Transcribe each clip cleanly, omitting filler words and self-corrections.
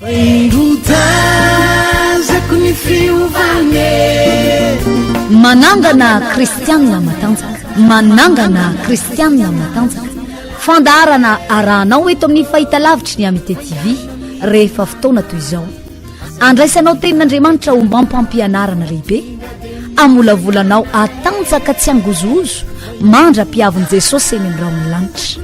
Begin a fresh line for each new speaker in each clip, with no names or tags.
Fa indro tazako ny fiovana e.
Manangana kristianina matanjaka. Manangana kristianina matanjaka. Fandaharana arahanao eto amin'ny fahitalavitry ny Amitié TV rehefa fotoana toy izao. Andraisanao tenin'Andriamanitra ho mampampianarana lehibe, amolavolanao hatanjaka tsy hangozohozo mandra-piavin'i Jesosy eny amin'ny rahon'ny lanitra.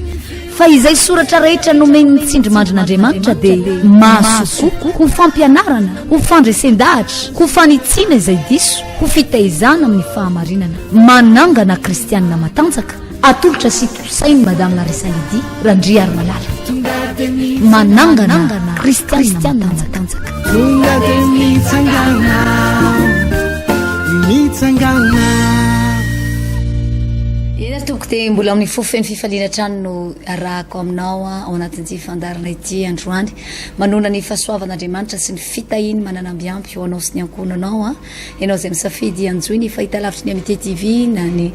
Fa izay soratra rehetra nomen'ny tsindrimandrin'Andriamanitra dia mahasoa kokoa ho fampianarana, ho fandresen-dahatra, ho fanitsiana izay diso, ho fitaizana amin'ny fahamarinana. Manangana kristianina matanjaka, atolotra sy tontosain'i Madame Larissa Lydie Randriarimalala. Manangana kristianina matanjaka.
Tonga dia mitsangana, mitsangana.
Eny ary tompoko dia mbola amin'ny fo feno fifaliana hatrany no arahako aminao ao anatin'ity fandaharana ity androany. Manoana ny fahasoavan'Andriamanitra sy ny fitahiany manana ambiampy ho anao sy ny ankohonanao. Ianao izay misafidy hanjohy ny fahitalavitry ny Amitié TV na ny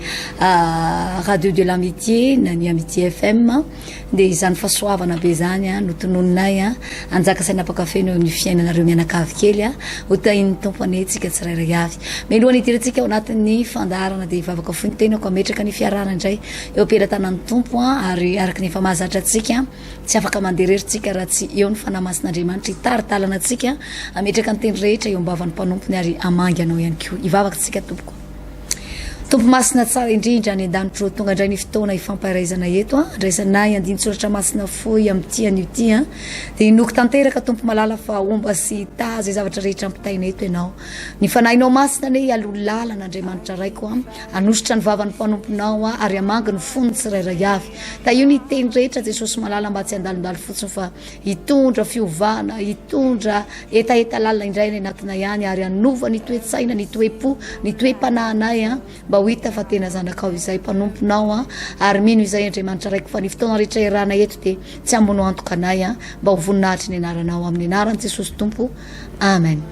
Radio de l'Amitié na ny Amitié FM dia izany fahasoavana be izany no tononinay hanjaka sy hanapaka feno eo amin'ny fiainanareo mianakavy kely. Ho tahin'ny Tompo anie tsika tsirairay avy. Mialohan'ny hidirantsika ao anatin'ny fandaharana dia hivavaka fohy ny tenako hametraka ny fiarahana indray eo am-pelatanan'ny Tompo ary araka ny efa mahazatra antsika tsy afaka mandeha irery tsika raha tsy eo ny Fanahy Masin'Andriamanitra hitari-dalana antsika hametraka ny teny rehetra eo am-bavan'ny mpanompony ary hamangy anao ihany koa. Hivavaka tsika tompoko. Tompo masina tsara indrindra any an-danitro, tonga indray ny fotoana hifampiraizana eto, andraisanay andinin-tsoratra masina fohy amin'ity anio ity. Dia inoako tanteraka Tompo malala fa homba sy hitaha izay zavatra rehetra ampitaina eto Ianao. Ny Fanahinao Masina anie hialoha lalana Andriamanitra Raiko a, hanositra ny vavan'ny mpanomponao ary hamangy ny fon'ny tsirairay avy. Tahio ny teny rehetra Jesosy malala mba tsy handalondalo fotsiny fa hitondra fiovana, hitondra hetaheta lalina indray any anatinay any ary hanova ny toe-tsaina, ny toe-po, ny toe-panahinay an, mba ho hita fa tena zanakao izay, mpanomponao an, ary mino izay Andriamanitra Raiko fa ny fotoana rehetra iarahanay eto dia tsy hamono antoka anay an, mba ho voninahitry ny anaranao, amin'ny anaran'i Jesosy Tompo, Amen.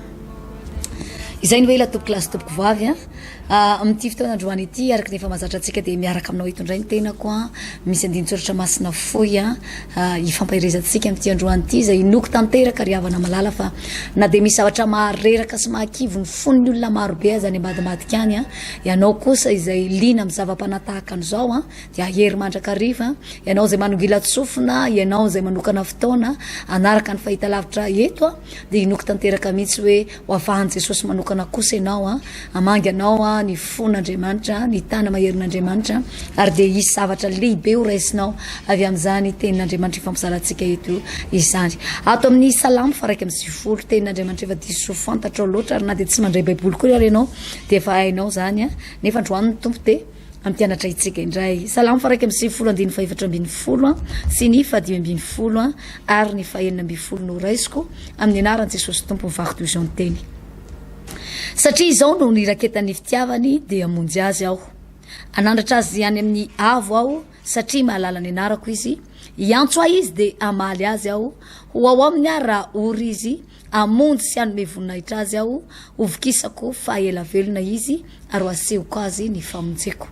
Izay no ela tompoko lahy sy tompoko vavy an. Ah, amin'ity fotoana androany ity, araka ny efa mahazatra antsika dia miaraka aminao eto indray ny tenako an. Misy andinin-tsoratra masina fohy an, ah, hifampaherezantsika amin'ity androany ity izay inoako tanteraka ry havana malala fa na dia misy zavatra mahareraka sy mahakivy ny fon'ny olona marobe aza any ambadimbadika any an, ianao kosa izay liana amin'ny zava-panahy tahaka an'izao an, dia hahery mandrakariva, ianao izay manongilan-tsofina, ianao izay manokana fotoana hanaraka ny fahitalavitra eto an, dia inoako tanteraka mihitsy hoe Ho avahan'i Jesosy manokana kosa ianao an, hamangy anao an, ny fon'Andriamanitra, ny tana-maherin'Andriamanitra, ary dia hisy zavatra lehibe ho raisinao avy amin'izany tenin'Andriamanitra ifampizarantsika eto izany. Ato amin'ny Salamo faha-91, tenin'Andriamanitra efa diso fantatrao loatra, ary na dia tsy mandray Baiboly koa ary ianao dia efa hainao izany an, nefa androany ny Tompo dia Hampianatra antsika indray. Salamo faha-91 andininy faha-14 sy ny faha-15 ary ny faha-16 no raisiko amin'ny anaran'i Jesosy Tompo mivaky toy izao ny teny. Satria izao no niraketan'ny fitiavany dia hamonjy azy aho. Hanandratra azy any amin'ny avo aho satria mahalala ny anarako izy. Hiantso ahy izy dia hamaly azy aho. Ho ao aminy aho raha ory izy. Hamonjy sy hanome voninahitra azy aho, hovokisako fa ela velona izy ary ho asehoko azy ny famonjeko.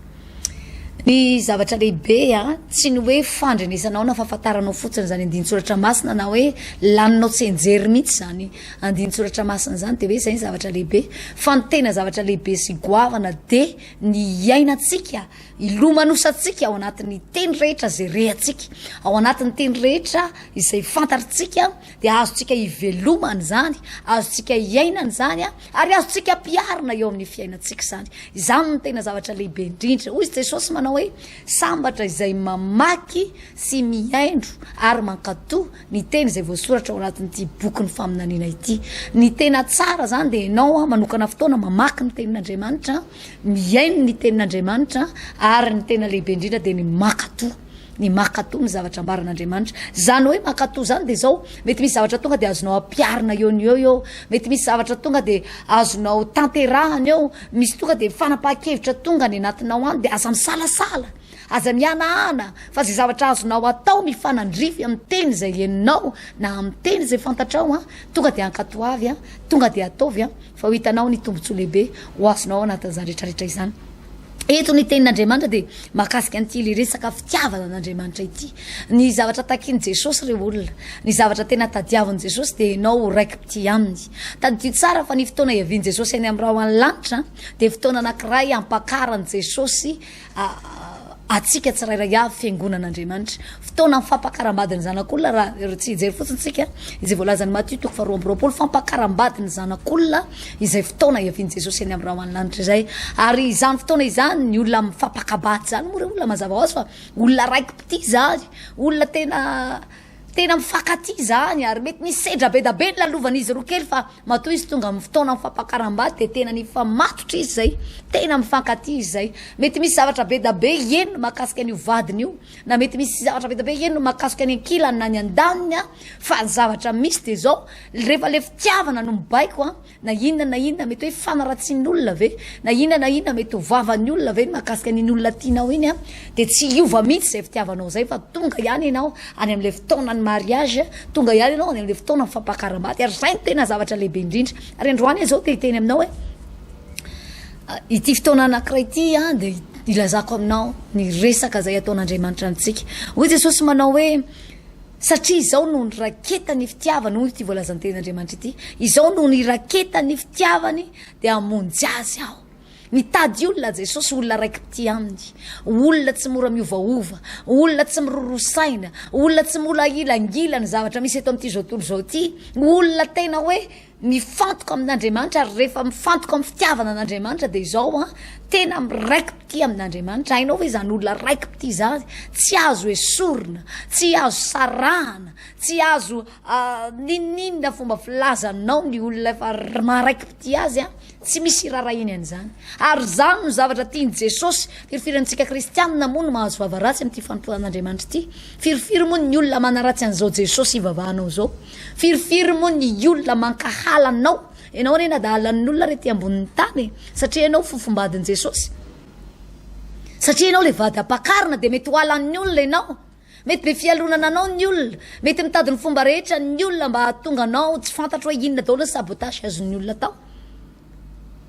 Ny zavatra lehibe a, tsy ny hoe fandrenesanao na fahafantaranao fotsiny izany andinin-tsoratra masina na hoe laninao tsianjery mihitsy izany andinin-tsoratra masina izany dia hoe izay ny zavatra lehibe, fa ny tena zavatra lehibe sy goavana dia ny hiainantsika, hilomanosantsika ao anatin'ny teny rehetra izay rehantsika, ao anatin'ny teny rehetra izay fantatritsika, dia azontsika ivelomana izany, azontsika iainana izany ary azontsika ampiharina eo amin'ny fiainantsika izany. Izany no tena zavatra lehibe indrindra. Hoy Jesosy manao hoe, sambatra izay mamaky sy mihaino ary mankatò ny teny izay voasoratra ao anatin'ity bokin'ny faminaniana ity. Ny tena tsara izany dia ianao manokana fotoana mamaky ny tenin'Andriamanitra, mihaino ny tenin'Andriamanitra ary ny tena lehibe indrindra dia ny mankatò. ny mankatò ny zavatra ambaran'Andriamanitra. Izany hoe mankatò izany dia izao, mety misy zavatra tonga dia azonao ampiharina eo no eo eo, mety misy zavatra tonga dia azonao tanterahana eo, misy tonga dia fanapahan-kevitra tonga any anatinao any dia aza misalasala, aza mihanahana fa izay zavatra azonao atao mifanandrify amin'ny teny izay henonao na amin'ny teny izay fantatrao an, tonga dia ankatoavy an, tonga dia ataovy an, fa ho hitanao ny tombontsoa lehibe ho azonao ao anatin'izany rehetrarehetra izany. Eto ny tenin'Andriamanitra dia mahakasika an'ity le resaka fitiavana an'Andriamanitra ity. Ny zavatra takin'i Jesosy re olona, ny zavatra tena tadiavin'i Jesosy dia ianao ho raiki-pitia aminy. Tadidio tsara fa ny fotoana hiavian'i Jesosy any amin'ny rahona lanitra dia fotoana anankiray hampakaran'i Jesosy antsika tsirairay avy fiangonan'Andriamanitra. Fotoana ny fampakaram-badin'ny zanak'olona raha tsy hijery fotsiny tsika izay voalazan'i Matio toko faharoa amby 22 fampakaram-badin'ny zanak'olona izay fotoana hiavian'i Jesosy eny amin'ny rahona lanitra izay. Ary izany fotoana izany ny olona mifampaka-bady izany moa re olona mazava ho azy fa olona raiki-pitia izany, olona tena Tena mifankatia izany ary mety nisy sedra be da be nolalovan'izy roa kely fa matoa izy tonga amin'ny fotoana fampakaram-bady dia tena nifamatotra izy izay, tena mifankatia izy izay. Mety misy zavatra be da be henony mahakasika an'io vadiny io na mety misy zavatra be da be henony mahakasika ny ankilany na ny andaniny an, fa ny zavatra misy dia izao, rehefa le fitiavana no mibaiko an, Na inona na inona mety hoe fanaratsian'olona ve, na inona na inona mety ho vavan'ny olona ve ny mahakasika an'iny olona tianao iny an, dia tsy hiova mihitsy izay fitiavanao izay fa tonga ihany ianao any amin'ilay fotoanan'ny mariage, tonga ihany ianao any amin'ilay fotoanan'ny fampakaram-bady ary izay no tena zavatra lehibe indrindra. Ary androany aho izao te hiteny aminao hoe ity fotoana anankiray ity an dia ilazako aminao ny resaka izay ataon'Andriamanitra amintsika. Hoy Jesosy manao hoe. Satria izao no niraketany fitiavany, hoy ity voalazan'ny tenin'Andriamanitra ity, izao no niraketany fitiavany dia hamonjy azy aho. Mitady olona Jesosy, olona raiki-pitia aminy, olona tsy mora miovaova, olona tsy miroroa saina, olona tsy mora ahilangila ny zavatra misy eto amin'ity izao tontolo izao ity, olona tena hoe Mifantoka amin'Andriamanitra ary rehefa mifantoka amin'ny fitiavana an'Andriamanitra dia izao an, tena miraiki-pitia amin'Andriamanitra. Hainao ve izany olona raiki-pitia izany? Tsy azo esorina, tsy azo sarahana, tsy azo n'inon'inona fomba filazanao ny olona efa maharaiki-pitia azy an, tsy misy irarahiany an'izany. Ary izany no zavatra tian'i Jesosy. Firifiry amintsika kristianina moa no mahazo vava ratsy amin'ity fanompoan'Andriamanitra ity? Firifiry moa ny olona manaratsy an'izao Jesosy ivavahanao izao? Firifiry moa ny olona mankahala anao? Ianao anie nadahalan'ny olona ary ety ambonin'ny tany e! Satria ianao fofombadin'i Jesosy. Satria ianao ilay vady ampakarina dia mety ho halan'ny olona ianao. Mety be fialonana anao ny olona. Mety mitady ny fomba rehetra ny olona mba hahatonga anao tsy fantatro hoe inona daholo ny sabotage azon'ny olona atao.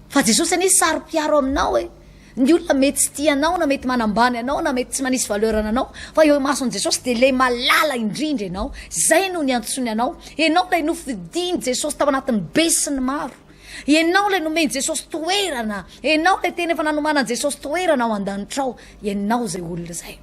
Fa Jesosy anie saro-piaro aminao e! Ny olona mety tsy tia anao na mety manambany anao na mety tsy manisy valeur anao fa eo imason'i Jesosy dia ilay malala indrindra ianao. Izay no niantsoany anao. Ianao ilay nofidin'i Jesosy tao anatin'ny be sy ny maro. Ianao ilay nomen'i Jesosy toerana. Ianao ilay tena efa nanomanan'i Jesosy toerana ao an-danitra ao. Ianao izay olona izay.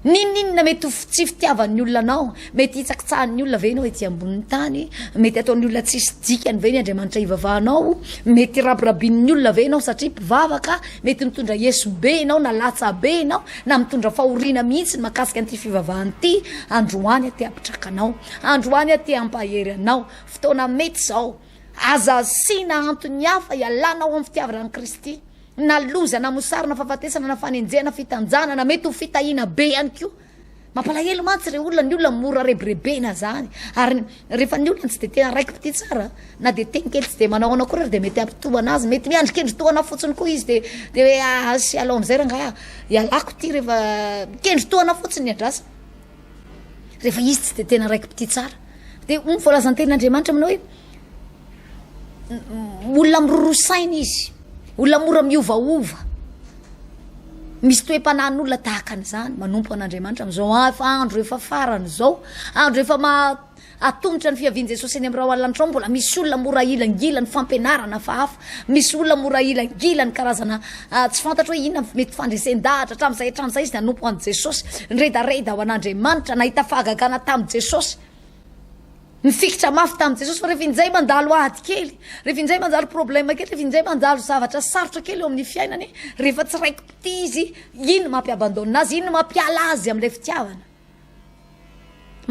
N'inon'inona mety ho tsy fitiavan'ny olona anao, mety hitsakitsahan'ny olona ve ianao ety ambonin'ny tany, mety ataon'ny olona tsisy dikany ve ny Andriamanitra ivavahanao, mety rabirabin'ny olona ve ianao satria mpivavaka, mety mitondra eso be ianao na latsa be ianao na mitondra fahoriana mihitsy ny mahakasika an'ity fivavahana ity, androany aho te hampitraka anao, androany aho te hampahery anao, fotoana mety izao, aza asiana antony hafa hialanao amin'ny fitiavana an'i Kristy. Na loza, na mosary, na fahafatesana, na fanenjehana, fitanjahana, na mety ho fitahiana be ihany koa. Mampalahelo mantsy ireo olona, ny olona mora rebirebena zany. Ary rehefa ny olona tsy dia tena raiki-pitia tsara, na dia teny kely tsy dia manao anao akory ary dia mety hampitohana azy, mety miandry kendry tohana fotsiny koa izy dia dia hoe ah, sy alao amin'izay rangahy ah, ialako ity rehefa kendry tohana fotsiny ny andrasana. Rehefa izy tsy dia tena raiki-pitia tsara. Dia hoy ny voalazan'ny tenin'Andriamanitra manao hoe Olona miroroa saina izy, olona mora miovaova. Misy toe-panahin'olona tahaka an'izany, manompo an'Andriamanitra amin'izao efa andro efa farany izao, andro efa maha atomotra ny fiavian'i Jesosy eny amin'ny rahona lanitra ao, mbola misy olona mora ahilangila ny fampianarana hafahafa, misy olona mora ahilangila ny karazana ah, tsy fantatro hoe inona mety fandresen-dahatra hatramin'izay hatramin'izay izy nanompo an'i Jesosy, niredareda ho an'Andriamanitra, nahita fahagagana tamin'i Jesosy. Nifikitra mafy tamin'i Jesosy fa rehefa injay mandalo ady kely, rehefa injay mandalo problème kely, rehefa injay mandalo zavatra sarotra kely eo amin'ny fiainany, rehefa tsy raiki-pitia izy, iny no mampi-abandonne azy, iny no mampiala azy amin'ilay fitiavana.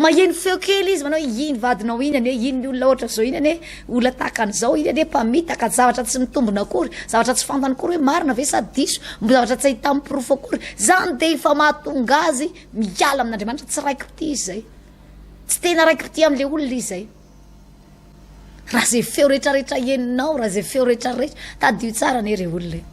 Maheno feo kely izy manao hoe iny vadinao iny anie, iny olona ohatran'izao iny anie, olona tahaka an'izao iny anie, mpamitaka, zavatra tsy mitombina akory, zavatra tsy fantany akory hoe marina ve sa diso, zavatra tsy ahitany porofo akory. Izany dia efa mahatonga azy miala amin'Andriamanitra, tsy raiki-pitia izy izay. Tsy tena raiki-pitia amin'ilay olona izy izay. Raha izay feo rehetrarehetra henonao, raha izay feo rehetrarehetra, tadidio tsara anie re olona e.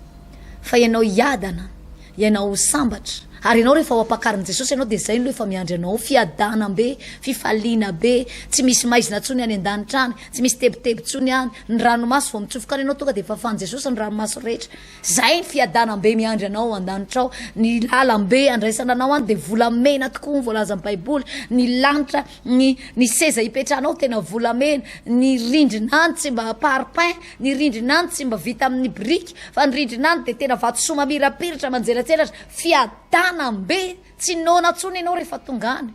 Fa ianao hiadana, ianao ho sambatra, Ary ianao rehefa ao am-pakarin'i Jesosy ianao dia izay no efa miandry anao, fiadanam-be, fifaliana be, tsy misy maizina intsony any an-danitra any, tsy misy tebiteby intsony any, ny ranomaso vao mitsofoka any ianao tonga dia fafan'i Jesosy ny ranomaso rehetra. Izay ny fiadanam-be miandry anao ao an-danitra ao, ny lalam-be andraisana anao any dia volamena tokoa ny voalazan'ny Baiboly, ny lanitra, ny ny seza ipetrahanao tena volamena, ny rindrina any tsy mba parpaing, ny rindrina any tsy mba vita amin'ny biriky fa ny rindrina any dia tena vatosoa mamirapiratra manjelatselatra, Fiadanam-be! Tsy noana intsony ianao rehefa tonga any.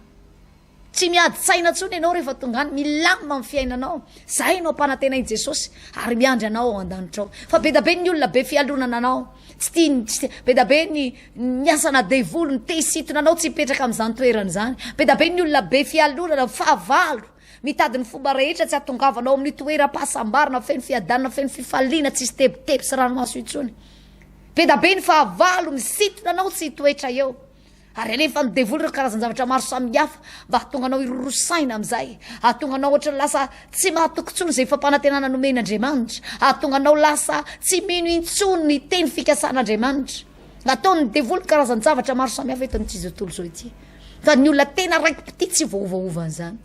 Tsy miady tsaina intsony ianao rehefa tonga any. Milamina ny fiainanao. Izay no ampanantenain'i Jesosy ary miandry anao ao an-danitra ao. Fa be dia be ny olona be fialonana anao. Tsy tiany, tsy tia, be dia be ny ny asana devoly, ny te hisintona anao tsy hipetraka amin'izany toerana izany. Be dia be ny olona be fialonana, fahavalo, mitady ny fomba rehetra tsy hahatongavanao amin'ny toeram-pahasambarana feno fiadanana, feno fifaliana, tsisy tebiteby sy ranomaso intsony. Be da be ny fahavalo misintona anao tsy hitoetra eo. Ary alefan'ny devoly ireo karazan-javatra maro samihafa mba hahatonga anao hiroro saina amin'izay. Hahatonga anao ohatran'ny lasa tsy mahatoky intsony izay fampanantenana nomen'Andriamanitra. Hahatonga anao lasa tsy mino intsony ny teny fikasan'Andriamanitra. Ataon'ny devoly karazan-javatra maro samihafa eto amin'ity izao tontolo izao ity. Fa ny olona tena raiki-pitia tsy voaovaova an'izany.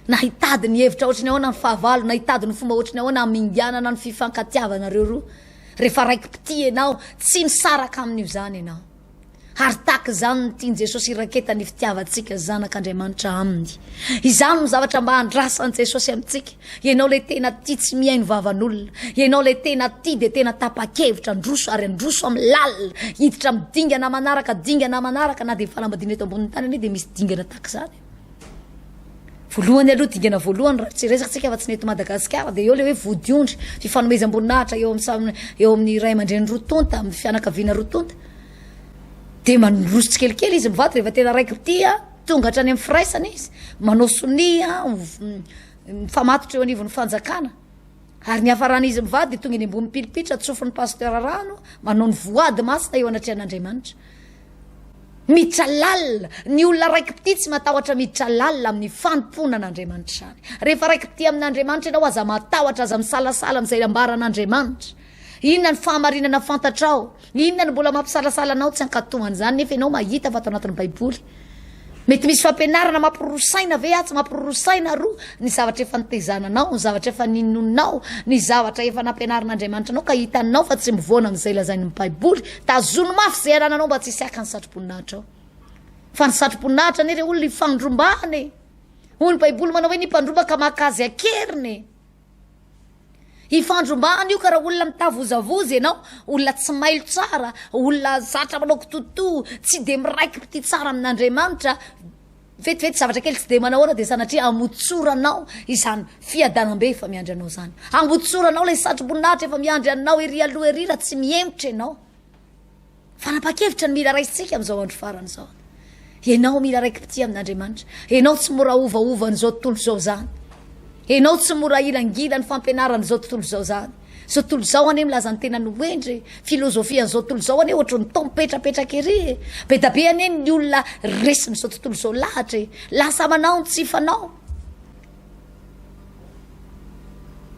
Na hitady ny hevitra ohatry ny ahoana ny fahavalo, na hitady ny fomba ohatry ny ahoana haminganana ny fifankatiavanareo roa. Rehefa raiki-pitia ianao, tsy misaraka amin'io izany ianao. Ary tahaka izany no tian'i Jesosy hiraketany ny fitiavantsika zanak'Andriamanitra aminy. Izany no zavatra mba andrasan'i Jesosy amintsika. Ianao ilay tena tia tsy mihaino vavan'olona. Ianao ilay tena tia dia tena tapa-kevitra handroso ary handroso amin'ny lalina. Hiditra amin'ny dingana manaraka, dingana manaraka na dia fanambadiana eto ambonin'ny tany anie dia misy dingana tahaka izany. Voalohany aloha, dingana voalohany raha tsy hiresaka tsika afa-tsy ny eto Madagasikara dia eo ilay hoe vodiondry, fifanomezam-boninahitra eo amin'ny samy eo amin'ny ray aman-dreny roa tonta, amin'ny fianakaviana roa tonta. Dia mandroso tsikelikely izy mivady rehefa tena raiki-pitia, tonga hatrany amin'ny firaisana izy, manao sonia, mifamatotra eo anivon'ny fanjakana. Ary ny hafaran'izy mivady dia tonga eny ambony pilipitra, tsofin'ny pasteur rano, manao ny voady masina eo anatrehan'Andriamanitra. Miditra lalina. Ny olona raiki-pitia tsy matahotra miditra lalina amin'ny fanompoana an'Andriamanitra izany. Rehefa raiki-pitia amin'Andriamanitra ianao, aza matahotra, aza misalasala amin'izay ambaran'Andriamanitra. Inona ny fahamarinana fantatrao? Inona no mbola mampisalasala anao tsy hankatò an'izany nefa ianao mahita fa ato anatin'ny Baiboly? Mety misy fampianarana mampiroro saina ve atsy mampiroro saina aroa ny zavatra efa nitezana anao, ny zavatra efa ninonao, ny zavatra efa nampianarin'Andriamanitra anao ka hitanao fa tsy mivoana amin'izay lazain'ny Baiboly. Tazono mafy izay anananao mba tsy hisy haka ny satroboninahitra ao. Fa ny satroboninahitra anie re olona ifandrombahana e. Hoy ny Baiboly manao hoe ny mpandrombaka maka azy an-keriny e. Ifandrombahana io ka raha olona mitavozavoza ianao, olona tsy mailo tsara, olona zatra manao kitotoa, tsy dia miraiki-pitia tsara amin'Andriamanitra, vetivety zavatra kely tsy dia manahoana dia sanatria hamotsoranao izany fiadanam-be efa miandry anao izany. Hamotsoranao ilay satroboninahitra efa miandry anao ery aloha ery raha tsy mihemotra ianao. Fanapahan-kevitra no mila raisintsika amin'izao andro farany izao. Ianao mila raiki-pitia amin'Andriamanitra. Ianao tsy mora ovaovan'izao tontolo izao izany. Ianao tsy mora hilangilan'ny fampianaran'izao tontolo izao izany. Izao tontolo izao anie milaza ny tenany ho hendry e. Filozofian'izao tontolo izao anie ohatry ny tao mipetrapetraka ery e. Be dia be anie ny olona resin'izao tontolo izao lahatra e. Lasa manao ny tsy fanao.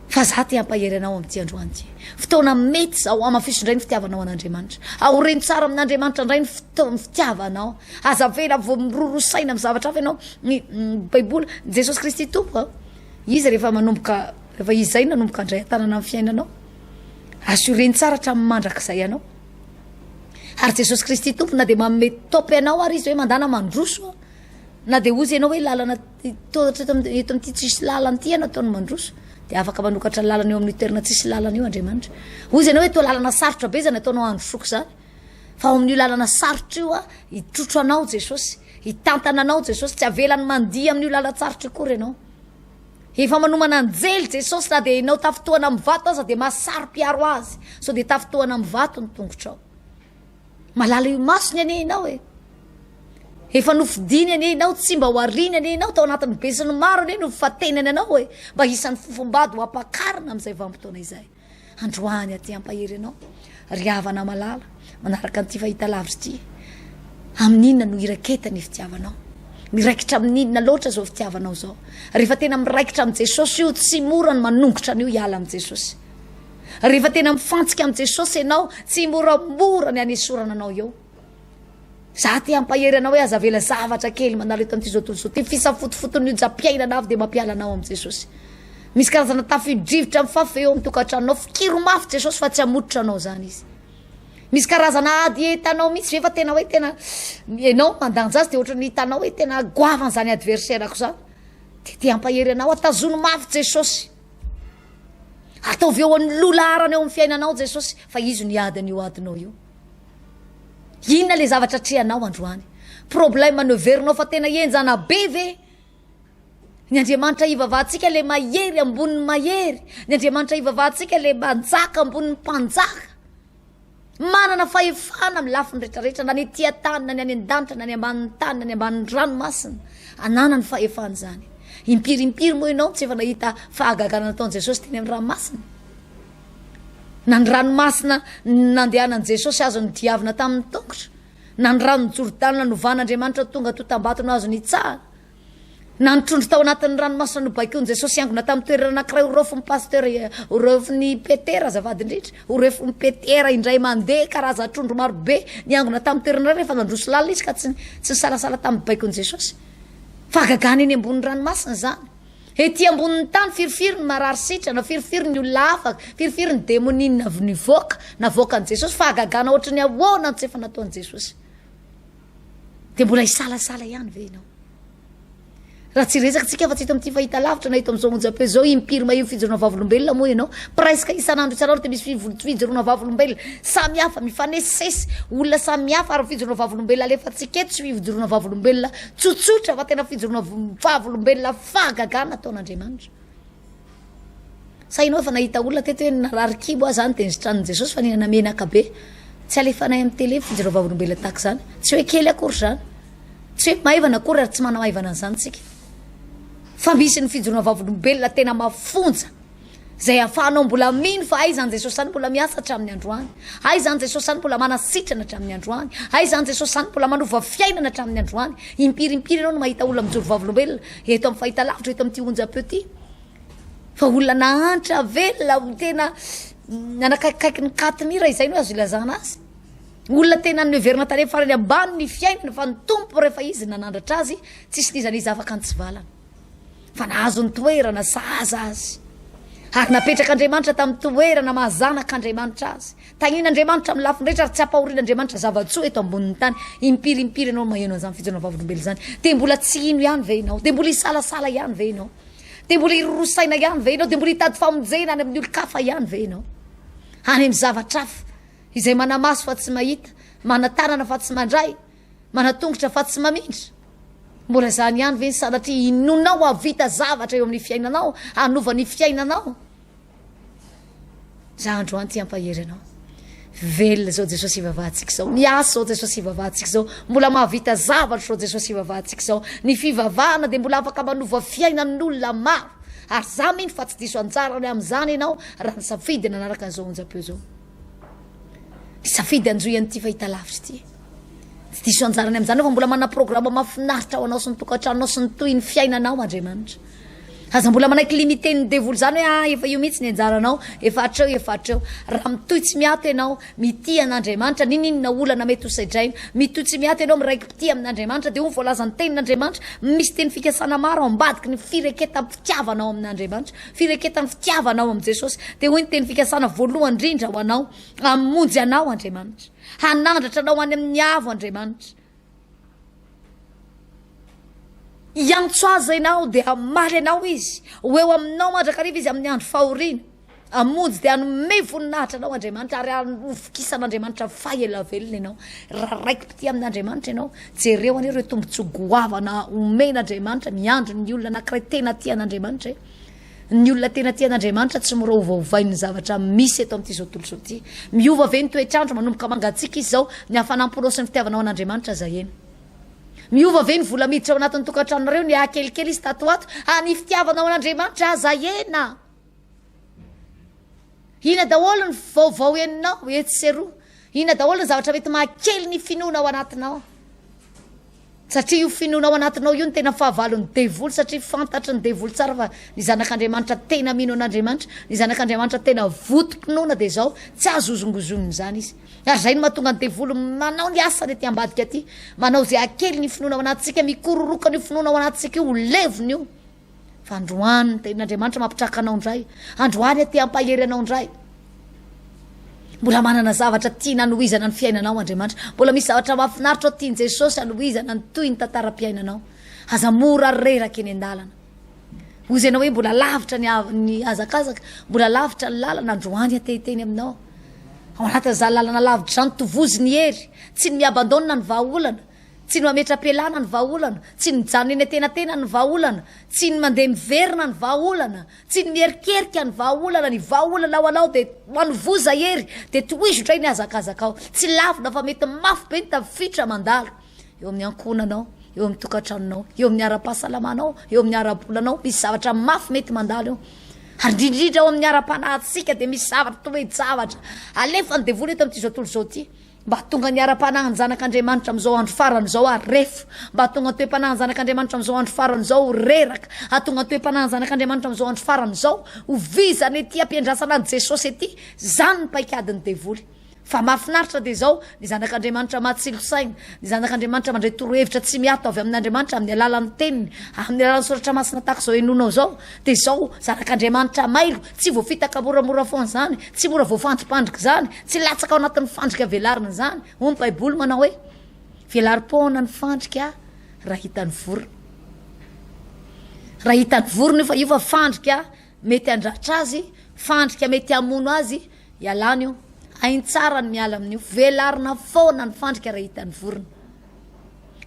Fa za te hampahery anao amin'ity androany ity. Fotoana mety izao, hamafiso indray ny fitiavanao an'Andriamanitra. Aoreno tsara amin'Andriamanitra indray ny fotoa- ny fitiavanao. Aza avela vao miroro saina amin'ny zavatra hafa ianao. Ny ny Baiboly, Jesosy Kristy Tompo a, Izy rehefa manomboka, rehefa Izy izay nanomboka handray an-tanana ny fiainanao, assureny tsara hatramin'ny mandrakizay anao. Ary Jesosy Kristy Tompo na dia manome top anao ary Izy hoe mandana mandroso, Na dia hozy ianao hoe lalana tohatra eto eto amin'ity tsisy lalana ity ianao ataony mandroso dia afaka manokatra lalana eo amin'io toerana tsisy lalana io Andriamanitra. Hozy ianao hoe toa lalana sarotra be izany ataonao handrosoako izany. Fa ao amin'io lalana sarotra io a, hitrotro anao Jesosy, hitantana anao Jesosy, tsy avelany mandia amin'io lalan-tsarotra io akory ianao. Efa manomana anjely Jesosy na dia ianao tafintohana amin'ny vato aza dia mahasaro-piaro azy. Sao dia tafintohana amin'ny vato ny tongotrao. Malala io masony anie ianao e. Efa nofidiny anie ianao, tsy mba ho ariany anie ianao, tao anatin'ny besinimaro anie no fatenany anao e, mba isan'ny fofombady ho ampakarina amin'izay vanim-potoana izay. Androany aty hampahery anao, ry havana malala, manaraka an'ity fahitalavitra ity. Amin'inona no iraketany ny fitiavanao? Miraikitra amin'inona loatra izao fitiavanao izao? Rehefa tena miraikitra amin'i Jesosy io, tsy mora ny manongotra an'io hiala amin'i Jesosy. Rehefa tena mifantsika amin'i Jesosy ianao, tsy moramora ny hanesorana anao eo. Za te hampahery anao hoe aza avela zavatra kely mandalo eto amin'ity izao tontolo izao ity. Fisafotofoton'ny onjam-piainana avy dia mampiala anao amin'i Jesosy. Misy karazana tafio-drivotra mifafy eo amin'ny tokantranonao. Fikiro mafy Jesosy fa tsy hamototra anao izany izy. Misy karazana ady hitanao mihitsy ve fa tena hoe tena ianao mandanja azy dia ohatran'ny hitanao hoe tena goavana izany adversaire-ko izany. Dia te hampahery anao, atazono mafy Jesosy. Ataovy eo amin'ny loha laharana eo amin'ny fiainanao Jesosy fa izy no hiady an'io adinao io. Inona le zavatra atrehanao androany? Problème neverinao fa tena henjana be ve? Ny Andriamanitra ivavahantsika le mahery ambonin'ny mahery. Ny Andriamanitra ivavahantsika le manjaka ambonin'ny mpanjaka. Manana fahefana amin'ny lafiny rehetrarehetra na ny ety an-tany na ny any an-danitra na ny ambanin'ny tany na ny ambanin'ny ranomasina. Ananany fahefana izany. Impiry impiry moa ianao tsy efa nahita fahagagana nataon'i Jesosy teny amin'ny ranomasina? Na ny ranomasina nandehanan'i Jesosy azo nodiavina tamin'ny tongotra, na ny ranon'i Jordana novan'Andriamanitra tonga totam-bato no azo nitsahana, na ny trondro tao anatin'ny ranomasina nobaikoin'i Jesosy hiangona tamin'ny toerana anankiray ho raofin'ny pasteur, ho raofin'i Petera azafady indrindra, ho raofin'i Petera indray mandeha karazan-trondro marobe niangona tamin'ny toerana iray rehefa nandroso lalina izy ka tsy tsy nisalasala tamin'ny baikon'i Jesosy. Fahagagana eny ambonin'ny ranomasina izany. Ety ambonin'ny tany, firifiry ny marary sitrana, firifiry ny olona afaka, firifiry ny demonia nivoaka, navoakan'i Jesosy, fahagagana ohatry ny ahoana no tsy efa nataon'i Jesosy. Dia mbola hisalasala ihany ve ianao? Raha tsy hiresaka tsika fa tsy eto amin'ity fahitalavitra na eto amin'izao onjam-peo izao, impiry maheno fijoroana vavolombelona moa ianao? Presque isan'andro isan'andro dia misy fijoroana vavolombelona samy hafa, mifanesisesy, olona samy hafa ary fijoroana vavolombelona alefantsika eto tsy fijoroana vavolombelona tsotsotra fa tena fijoroana vavolombelona fahagagana ataon'Andriamanitra. Sa ianao efa nahita olona teto hoe narary kibo aho zany dia nisitranin'i Jesosy fa nihinana menaka be. Tsy alefanay amin'ny télé fijoroana vavolombelona tahaka izany. Tsy hoe kely akory izany. Tsy hoe maivana akory ary tsy manamaivana an'izany tsika. Fa misy ny fijoroana vavolombelona tena mafonja. Izay ahafahanao mbola mino fa aiza an'i Jesosy izany mbola miasa hatramin'ny androany. Aiza an'i Jesosy izany mbola manasitrana hatramin'ny androany. Aiza an'i Jesosy izany mbola manova fiainana hatramin'ny androany. Impiry impiry ianao no mahita olona mijoro vavolombelona eto amin'ny fahitalavitra, eto amin'ity onjam-peo ity. Fa olona nahantra velona, tena nanakaikikaiky ny katimira, izay no azo ilazana azy. Olona tena noheverina tany farany ambany ny fiainany fa ny Tompo rehefa izy nanandratra azy, tsisy n'iza n'iza afaka nitsivalana. Fa nahazo ny toerana sahaza azy. Ary napetrak'Andriamanitra tamin'ny toerana maha zanak'Andriamanitra azy. Tahian'Andriamanitra amin'ny lafiny rehetra ary tsy ampahorian'Andriamanitra zava-tsoa eto ambonin'ny tany. Impiry impiry ianao no maheno an'izany fijoroana vavolombelona izany. Dia mbola tsy hino ihany ve ianao? Dia mbola hisalasala ihany ve ianao? Dia mbola hiroroa saina ihany ve ianao? Dia mbola hitady famonjena any amin'ny olon-kafa ihany ve ianao? Any amin'ny zavatra hafa izay manamaso fa tsy mahita, manan-tanana fa tsy mandray, manan-tongotra fa tsy mamindra? Mbola izany ihany ve ny sanatria inoanao hahavita zavatra eo amin'ny fiainanao, hanova ny fiainanao? Za androany ty hampahery anao. Velona izao Jesosy ivavahantsika izao. Miasa izao Jesosy ivavahantsika izao. Mbola mahavita zavatra izao Jesosy ivavahantsika izao. Ny fivavahana dia mbola afaka manova fiainan'olona maro. Ary za mino fa tsy diso anjara ny amin'izany ianao raha nisafidy nanaraka an'izao onjam-peo izao. Nisafidy hanjohy an'ity fahitalavitra ity. Tsy diso anjarany amin'izany fa mbola manana programa mahafinaritra ho anao sy ny tokantranonao sy ny tohin'ny fiainanao Andriamanitra. Aza mbola manaiky limiten'ny devoly izany hoe ah efa io mihitsy ny anjaranao, efa hatreo, efa hatreo. Raha mitohy tsy miato ianao, mitia an'Andriamanitra, n'inon'inona olana mety ho sedraina, mitohy tsy miato ianao, miraiki-pitia amin'Andriamanitra, dia hoy ny voalazan'ny tenin'Andriamanitra, misy teny fikasana maro ao ambadiky ny fireketam-pitiavana ao amin'Andriamanitra, fireketan'ny fitiavana ao amin'i Jesosy. Dia hoy ny teny fikasana voalohany indrindra ho anao, hamonjy anao Andriamanitra. Hanandratra anao any amin'ny avo Andriamanitra. Hiantso azy ianao dia hamaly anao izy. Ho eo aminao mandrakariva izy amin'ny andro fahoriana. Hamonjy dia hanome voninahitra anao Andriamanitra ary hovokisan'Andriamanitra faha ela velona ianao. Raha raiki-pitia amin'Andriamanitra ianao, jereo anie ireo tombontsoa goavana omen'Andriamanitra miandry ny olona anankiray tena tia an'Andriamanitra e. Ny olona tena tia an'Andriamanitra tsy mora ovaovain'ny zavatra misy eto amin'ity izao tontolo izao ity. Miova ve ny toetr'andro manomboka mangatsiaka izy izao? Ny hafanam-ponao sy ny fitiavanao an'Andriamanitra aza heno. Miova ve ny vola miditra ao anatin'ny tokantranonareo ny hakelikely izy tato ho ato? Ah, ny fitiavanao an'Andriamanitra aza hena. Inona daholo ny vaovao henonao etsy sy eroa? Inona daholo ny zavatra mety mahakely ny finoana ao anatinao? Satria io finoana ao anatinao io no tena fahavalon'ny devoly satria fantatry ny devoly tsara fa ny zanak'Andriamanitra tena mino an'Andriamanitra, ny zanak'Andriamanitra tena votom-pinoana dia izao, tsy azo hozongozonina izany izy. Ary izay no mahatonga ny devoly manao ny asany aty ambadika aty, manao izay hakely ny finoana ao anatintsika, mikororoka an'io finoana ao anatintsika io, ho levona io. Fa androany ny tenin'Andriamanitra mampitraka anao indray, androany aty hampahery anao indray. Mbola manana zavatra tiana hanohizana ny fiainanao Andriamanitra. Mbola misy zavatra mahafinaritra ao tian'i Jesosy hanohizana ny tohin'ny tantaram-piainanao. Aza mora reraka eny an-dalana. Hoy ianao hoe mbola lavitra ny ny hazakazaka, mbola lavitra ny lalana, androany aho te hiteny aminao. Ao anatin'izany lalana lavitra izany, tovozy ny hery, tsy ny mi-abandonne ny vahaolana, Tsy ny mametra-pialana ny vahaolana, tsy ny mijanona eny antenatenany ny vahaolana, tsy ny mandeha miverina ny vahaolana, tsy ny mierikerika ny vahaolana, ny vahaolana ho anao dia manovoza hery dia tohizo indray ny hazakazakao, tsy lavina fa mety mafy be ny tafitra mandalo eo amin'ny ankohonanao, eo amin'ny tokantranonao, eo amin'ny ara-pahasalamanao, eo amin'ny ara-bolanao, misy zavatra mafy mety mandalo eo. Ary indrindra indrindra ao amin'ny ara-panahintsika dia misy zavatra toe-javatra alefan'ny devoly eto amin'ity izao tontolo izao ity. Mba hahatonga ny ara-panahin'ny zanak'Andriamanitra amin'izao andro farany izao harefo. Mba hahatonga ny toe-panahin'ny zanak'Andriamanitra amin'izao andro farany izao ho reraka. Hahatonga ny toe-panahin'ny zanak'Andriamanitra amin'izao andro farany izao ho vizana ety am-piandrasana an'i Jesosy ety. Izany ny paikadin'ny devoly. Fa mahafinaritra dia izao, ny zanak'Andriamanitra matsilo saina, ny zanak'Andriamanitra mandray torohevitra tsy miato avy amin'Andriamanitra amin'ny alalan'ny Teniny, amin'ny alalan'ny Soratra Masina tahaka izao henoinao izao, dia izao, zanak'Andriamanitra mailo, tsy voafitaka moramora foana izany, tsy mora voafandripandrika izany, Tsy latsaka ao anatin'ny fandrika velarina izany. Hoy ny Baiboly manao hoe, Velarim-poana ny fandrika raha hitan'ny vorona. Raha hitan'ny vorona io fa io fa fandrika mety handratra azy, fandrika mety hamono azy, ialana io. Hainy tsara ny miala amin'io. Velarina foana ny fandrika raha hitan'ny vorona.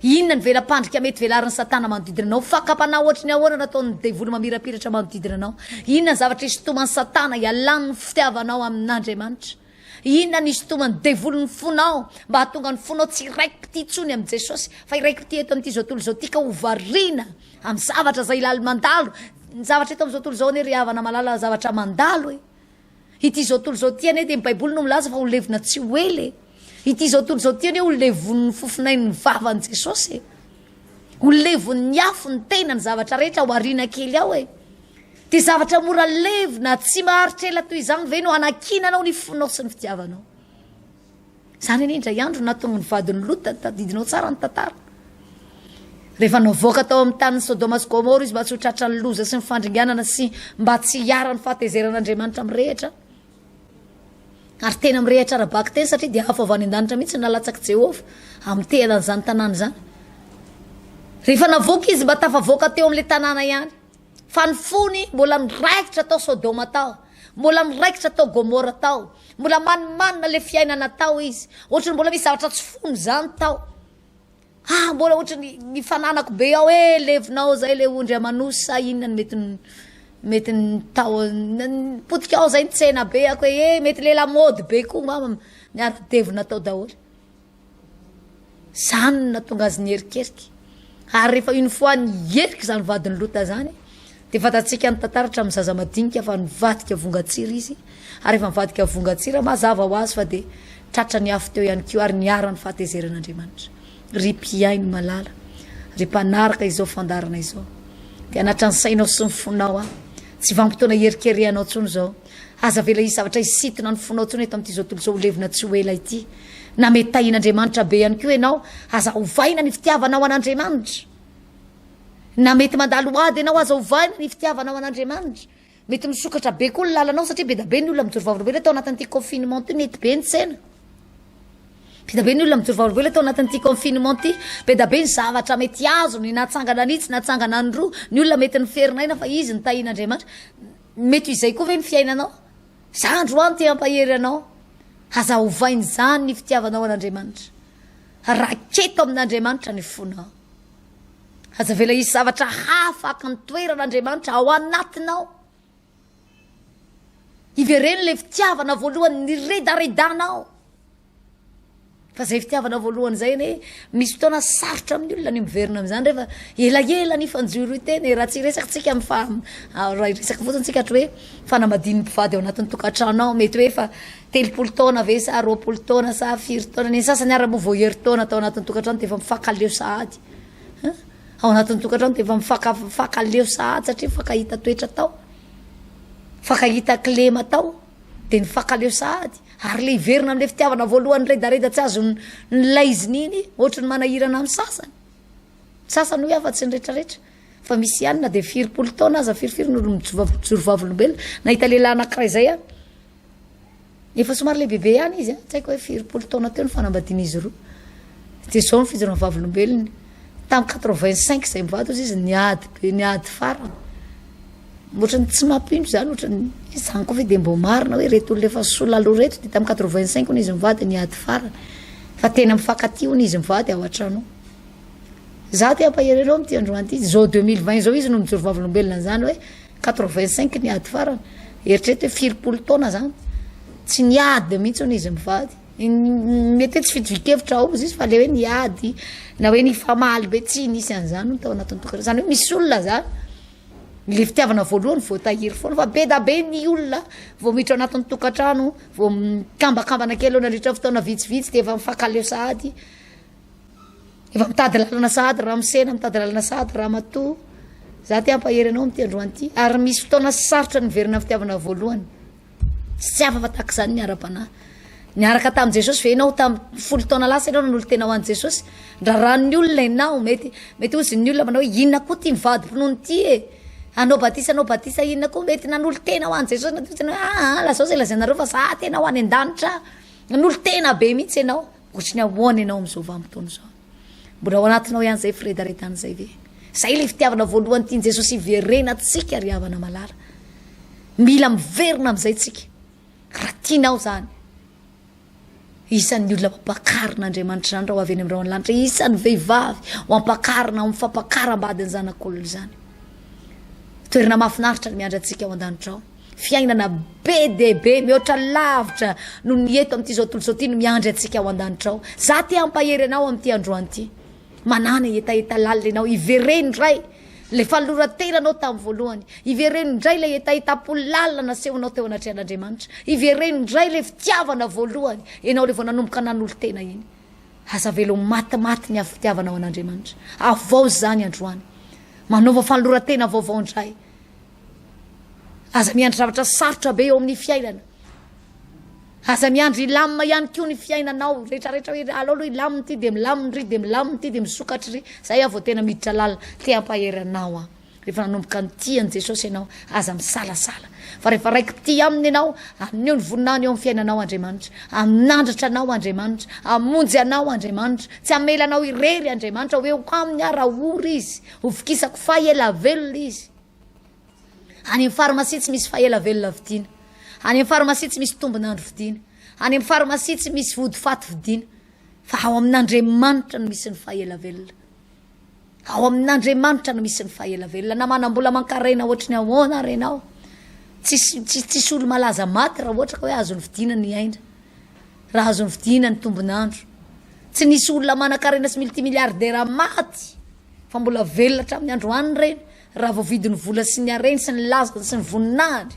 Inona ny vela-pandrika mety velarin'i Satana manodidina anao? Fakam-panahy ohatry ny ahoana no ataon'ny devoly mamirapiratra manodidina anao? Inona ny zavatra isintoman'i Satana hialany ny fitiavanao amin'Andriamanitra? Inona ny isintoman'ny devoly ny fonao mba hahatonga ny fonao tsy hiraiki-pitia intsony amin'i Jesosy fa hiraiki-pitia eto amin'ity izao tontolo izao ity ka ho variana amin'ny zavatra izay lali-mandalo? Ny zavatra eto amin'izao tontolo izao anie ry havana malala zavatra mandalo e! Ity izao tontolo izao ity anie dia ny Baiboly no milaza fa ho levona tsy ho ela e. Ity izao tontolo izao ity anie ho levonin'ny fofonain'ny vavan'i Jesosy e. Ho levon'ny afo ny tena ny zavatra rehetra ho ariana kely ao e. Dia zavatra mora levona tsy maharitra ela toy izany ve no hanakinanao ny fonao sy ny fitiavanao? Izany anie indray andro nahatonga ny vadin'i Lota, tadidinao tsara ny tantara. Rehefa navoaka tao amin'ny tanin'i Sodoma sy Gomora izy mba tsy ho tratran'ny loza sy ny fandringanana sy mba tsy hiharan'ny fahatezeran'Andriamanitra mirehitra. Ary tena mirehitra ara-bakiteny satria dia afo avy any an-danitra mihitsy no nalatsak'i Jehovah hamotehana an'izany tanàna izany. Rehefa navoaka izy mba tafavoaka teo amin'ilay tanàna ihany. Fa ny fony mbola niraikitra tao Sodoma tao, mbola niraikitra tao Gomora tao, mbola manimanina ilay fiainana tao izy. Ohatran'ny mbola misy zavatra tsy fony izany tao. Ah, mbola ohatran'ny ny fananako be ao hoe levona ao izay ilay ondry aman'osy sa inona no mety mety ny tao potika ao izay ny tsena be ako hoe eh, mety ilay lamaody be koa angamba niara-devona tao daholo. Izany no nahatonga azy niherikerika. Ary rehefa une fois niherika izany vadin'i Lota izany, dia fantatsika ny tantara hatramin'ny zaza madinika fa nivadika vongan-tsira izy. Ary rehefa nivadika vongan-tsira, mazava ho azy fa dia tratra ny afo teo ihany koa ary niharan'ny fahatezeran'Andriamanitra. Ry mpihaino malala, ry mpanaraka izao fandaharana izao, dia hanatra ny sainao sy ny fonao aho. Tsy vanim-potoana hierikerehanao intsony izao. Aza avela hisy zavatra hisintona ny fonao intsony eto amin'ity izao tontolo izao ho levona tsy ho ela ity. Na mety tahian'Andriamanitra be ihany koa ianao, aza ovaina ny fitiavanao an'Andriamanitra. Na mety mandalo ady ianao, aza ovaina ny fitiavanao an'Andriamanitra. Mety misokatra be koa ny lalanao satria be dia be ny olona mijoro vavolombelona tao anatin'ity confinement ity, nety be ny tsena. Be dia be ny olona mijoro vavolombelona tao anatin'ity confinement ity. Be dia be ny zavatra mety azony, natsangana an'itsy, natsangana an'roa, ny olona mety niferinaina fa izy nitahian'Andriamanitra. Mety ho izay koa ve ny fiainanao? Za androany te hampahery anao, aza ovaina izany ny fitiavanao an'Andriamanitra. Raketo amin'Andriamanitra ny fonao. Aza avela hisy zavatra hafa haka ny toeran'Andriamanitra ao anatinao. Ivereno ilay fitiavana voalohany niredaredanao. Fa izay fitiavana voalohany izay anie, misy fotoana sarotra amin'ny olona ny miverina amin'izany rehefa elaela ny fanjoro tena e, raha tsy hiresaka tsika amin'ny fa raha hiresaka fotsiny tsika ohatra hoe fanambadian'ny mpivady ao anatin'ny tokantrano ao, mety hoe efa 30 taona ve sa 20 taona sa firy taona, ny sasany ara moa vao herintaona tao anatin'ny tokantrano dia efa mifankaleo sahady. Ao anatin'ny tokantrano dia efa mifankaleo sahady satria mifankahita toetra tao, mifankahita kilema tao, dia mifankaleo sahady. Ary le hiverina amin'ilay fitiavana voalohany redareda tsy azony nilaizina iny, ohatry ny manahirana amin'ny sasany. Sasany hoy aho fa tsy ny rehetrarehetra. Fa misy ihany na dia firipolo taona aza, firifiry ny olo mijoro vavolombelona. Nahita lehilahy anankiray izay aho. Efa somary lehibebe ihany izy, tsy haiko hoe firipolo taona teo ny fanambadian'izy roa. Dia izao ny fijoroana vavolombelony. Tamin'ny 85 izay mivady hozy izy niady be, niady farany. Ohatran'ny tsy mampino izany, ohatran'ny izany koa ve dia mbo marina hoe ireto olona efa soa laloha ireto dia tamin'ny 85 hono izy mivady niady farany. Fa tena mifankatia hono izy mivady ao an-trano ao. Za te hampahery anao amin'ity androany ity, izao 2020 izao izy no mijoro vavolombelona an'izany hoe 85 ny ady farany. Eritrereto hoe firipolo taona zany. Tsy niady mihitsy hono izy mivady. Mety hoe tsy fitovian-kevitra ao izy fa le hoe niady na hoe nifamaly be tsy nisy an'izany hono tao anatin'ny tokantrano. Izany hoe misy olona zany le fitiavana voalohany voatahiry foana fa be da be ny olona vao miditra ao anatin'ny tokantrano vao mikambakambana kely eo nandritra fotoana vitsivitsy dia efa mifankaleo sahady. Efa mitady lalana sahady ramose na mitady lalana sahady ramatoa. Za te hampahery anao amin'ity androany ity. Ary misy fotoana sarotra ny miverina amin'ny fitiavana voalohany. Tsy hafa fa tahaka izany ny ara-panahy. Niaraka tamin'i Jesosy ve ianao tamin'ny folo taona lasa ianao nanolo-tena ho an'i Jesosy? Ndraran'ny olona ianao, mety mety hozy ny olona manao hoe inona koa ity mivadi-pinoana ity e? Hanao batisa hanao batisa inona koa? Mety nanolo-tena ho an'i Jesosy na hoe ah, lazao izay lazainareo fa za tena ho any an-danitra. Nanolo-tena be mihitsy ianao. Ohatry ny ahoana ianao amin'izao vanim-potoana izao? Mbola ao anatinao ihany izay firedaredana izay ve? Izay ilay fitiavana voalohany tian'i Jesosy hiverenantsika ry havana malala. Mila miverina amin'izay tsika. Raha tianao izany. Isan'ny olona ampakarina Andriamanitra izany raha ho avy eny amin'ny rahon'ny lanitra. Isan'ny vehivavy ho ampakarina amin'ny fampakaram-badin'ny zanak'olona izany. Toerana mahafinaritra ny miandry antsika ao an-danitra ao. Fiainana be dia be, mihoatra lavitra noho ny eto amin'ity izao tontolo izao ity no miandry antsika ao an-danitra ao. Za te hampahery anao amin'ity androany ity. Manàna hetaheta lalina ianao, ivereno indray ilay fanoloran-tenanao tamin'ny voalohany. Ivereno indray ilay hetahetam-po lalina nasehonao teo anatrehan'Andriamanitra. Ivereno indray ilay fitiavana voalohany, ianao ilay vao nanomboka nanolo-tena iny. Aza avela ho matimaty ny fitiavanao an'Andriamanitra. Havaozy izany androany. Manaova fanoloran-tena vaovao indray. Aza miandry zavatra sarotra be eo amin'ny fiainana. Aza miandry hilamina ihany koa ny fiainanao rehetrarehetra hoe aleo aloha hilamina ity dia milamina ry dia milamina ity dia misokatra ry. Zay aho vao tena miditra lalina. Te hampahery anao aho. Rehefa nanomboka nitia an'i Jesosy ianao, aza misalasala. Fa rehefa raiki-pitia aminy ianao, haneho ny voninahiny eo amin'ny fiainanao Andriamanitra. Hanandratra anao Andriamanitra. Hamonjy anao Andriamanitra. Tsy hamela anao irery Andriamanitra. Ho eo aminy aho raha ory izy. Hovokisako fa ela velona izy. Any amin'ny pharmacie tsy misy faha ela velona vidiana. Any amin'ny pharmacie tsy misy tombon'andro vidiana. Any amin'ny pharmacie tsy misy vody faty vidiana. Fa ao amin'Andriamanitra no misy ny faha ela velona. Ao amin'Andriamanitra no misy ny faha ela velona. Na manam-bola aman-karena ohatry ny ahoana ary ianao, tsisy tsisy tsisy olo-malaza maty raha ohatra ka hoe azony vidiana ny aina. Raha azony vidiana ny tombon'andro. Tsy nisy olona manan-karena sy multimilliardaire maty fa mbola velona hatramin'ny androany ireny. Raha voavidin'ny vola sy ny hareny sy ny lazany sy ny voninahiny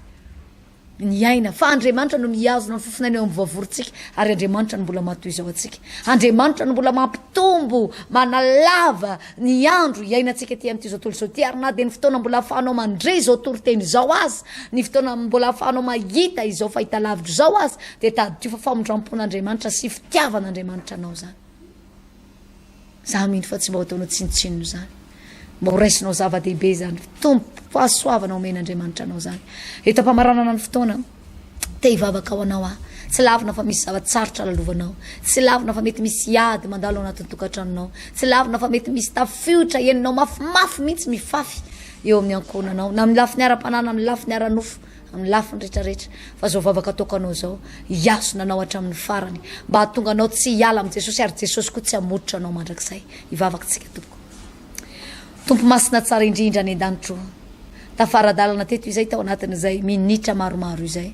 ny aina, fa Andriamanitra no mihazona ny fofonaina eo amin'ny voavorintsika, ary Andriamanitra no mbola matoy izao antsika. Andriamanitra no mbola mampitombo, manalava ny andro iainantsika ety amin'ity izao tontolo izao ity, ary na dia ny fotoana mbola ahafahanao mandre izao toriteny izao aza, ny fotoana mbola ahafahanao mahita izao fahitalavitra izao aza, dia tadidio fa famindram-pon'Andriamanitra sy fitiavan'Andriamanitra anao izany. Za mino fa tsy mba ho ataonao tsinontsinona izany. Mba ho raisinao zava-dehibe izany. Tompo, fahasoavana omen'Andriamanitra anao izany. Eto am-pamaranana ny fotoana, te hivavaka ho anao aho. Tsy lavina fa misy zava-tsarotra lalovanao. Tsy lavina fa mety misy ady mandalo ao anatin'ny tokantranonao. Tsy lavina fa mety misy tafiotra henonao mafimafy mihitsy mifafy eo amin'ny ankohonanao, na amin'ny lafiny ara-panahy na amin'ny lafiny ara-nofo. amin'ny lafiny rehetra rehetra fa zao vavaka ataoko anao zao hihazona anao hatramin'ny farany mba hahatonga anao tsy hiala amin'i Jesosy ary Jesosy koa tsy hamototra anao mandrakizay. Hivavaka tsika tompoko. Tompo masina tsara indrindra any an-danitro tafara-dalana teto izay tao anatin'izay minitra maromaro izay.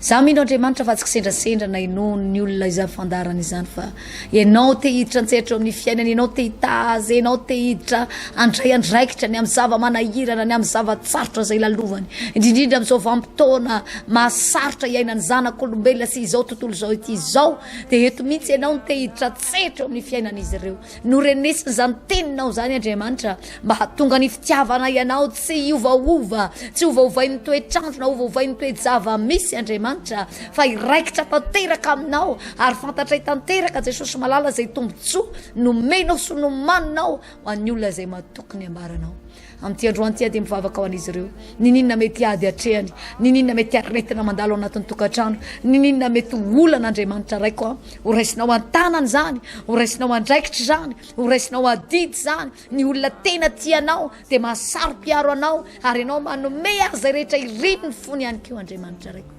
Za mino Andriamanitra fa tsy kisendrasendra na inoan'ny olona izany fandaharana izany fa Ianao te hiditra an-tsehatra eo amin'ny fiainany, Ianao te hitaha azy, Ianao te hiditra handray andraikitra ny amin'ny zava-manahirana, ny amin'ny zava-tsarotra izay lalovany, indrindrindra amin'izao vanim-potoana mahasarotra iainan'ny zanak'olombelona sy izao tontolo izao ity izao, dia eto mihitsy Ianao no te hiditra an-tsehatra eo amin'ny fiainan'izy ireo. Norenesina izany teninao izany Andriamanitra mba hahatonga ny fitiavanay anao tsy hiovaova, tsy hovaovain'ny toetr'andro na hovaovain'ny toe-java-misy Andriamanitra fa hiraikitra tanteraka aminao ary fantatray tanteraka Jesosy malala izay tombontsoa nomenao sy nomaninao ho an'ny olona izay matoky ny ambaranao. Amin'ity androany ity aho dia mivavaka ho an'izy ireo. Niniana mety ady atrehany, niniana mety aretina mandalo ao anatin'ny tokantrano, niniana mety olana Andriamanitra Raiko a, ho raisinao an-tanana izany, ho raisinao andraikitra izany, ho raisinao adidy izany. Ny olona tena tia anao dia mahasaro-piaro anao ary ianao manome azy izay rehetra iriny ny fony ihany koa Andriamanitra Raiko.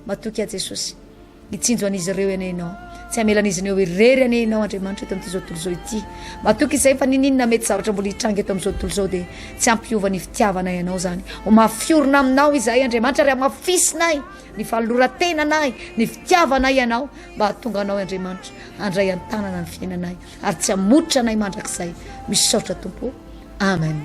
Matoky aho Jesosy. Hitsinjo an'izy ireo anie Ianao. Tsy hamela an'izy ireo irery anie Ianao, Andriamanitra, eto amin'ity izao tontolo izao ity. Matoky izahay fa n'inon'inona mety zavatra mbola hitranga eto amin'izao tontolo izao dia tsy hampiova ny fitiavanay Anao izany. Ho mafy orina Aminao izahay, Andriamanitra, ary hamafisinay ny fanoloran-tenanay, ny fitiavanay Anao, mba hahatonga Anao, Andriamanitra, handray an-tanana ny fiainanay ary tsy hamototra anay mandrakizay. Misaotra, Tompo ô. Amen.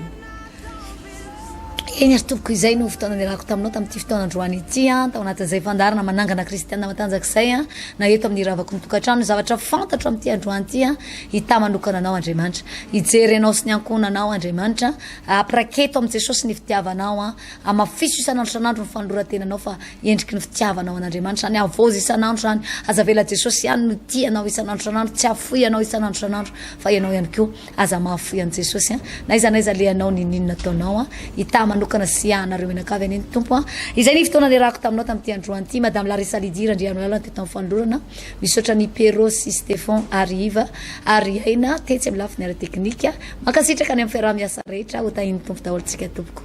Eny ary tompoko izay no fotoana niarahako taminao tamin'ity fotoana androany ity an, tao anatin'izay fandaharana manangana kristiana matanjaka izay an, na eto amin'ny ravako ny tokantrano, ny zavatra fantatro amin'ity androany ity an, hitahy manokana anao Andriamanitra, hijery anao sy ny ankohonanao Andriamanitra, ampiraketo amin'i Jesosy ny fitiavanao an, amafiso isan'andro isan'andro ny fanoloran-tenanao fa endriky ny fitiavanao an'Andriamanitra izany, havaozy isan'andro izany, aza avela Jesosy ihany no tia anao isan'andro isan'andro, tsy hahafoy anao isan'andro isan'andro fa ianao ihany koa. Aza mahafoy an'i Jesosy an! Na aiza na aiza alehanao ninoninona ataonao an! Hitaha manokana sy hiaha anareo mianakavy anie ny Tompo an! Izay ny fotoana niarahako taminao tamin'ity androany ity Madame Larissa Lydie Randrianolala teto amin'ny fanolorana. Misaotra an'i Pierrot sy Stephan ary Iva ary Aina tetsy amin'ny lafiny ara-teknika. Mankasitraka ny amin'ny fiaraha-miasa rehetra. Ho tahin'ny Tompo daholo tsika tompoko.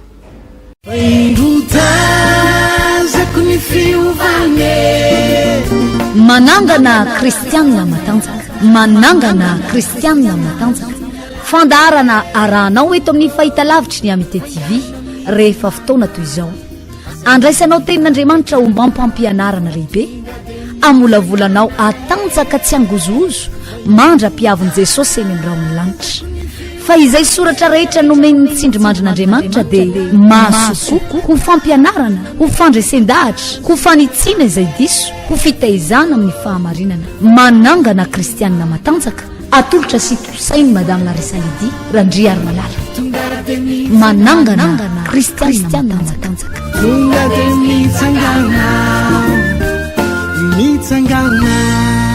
Indro tazako ny fiovana e.
Manangana kristianina matanjaka. Manangana kristianina matanjaka. Fandaharana arahanao eto amin'ny fahitalavitry ny Amite TV rehefa fotoana toy izao. Andraisanao tenin'Andriamanitra ombam-pampianarana lehibe, amolavolanao hatanjaka tsy hangozohozo mandra-piavin'i Jesosy eny amin'ny rahon'ny lanitra. Fa izay soratra rehetra nomen'ny tsindrimandrin'Andriamanitra dia mahasoa kokoa ho fampianarana, ho fandresen-dahatra, ho fanitsiana izay diso, ho fitaizana amin'ny fahamarinana. Manangana kristianina matanjaka, atolotra sy tontosain'i Madame Larissa Lydie Randriarimalala. Manangana kristianina matanjaka.
Tonga dia mitsangana, mitsangana.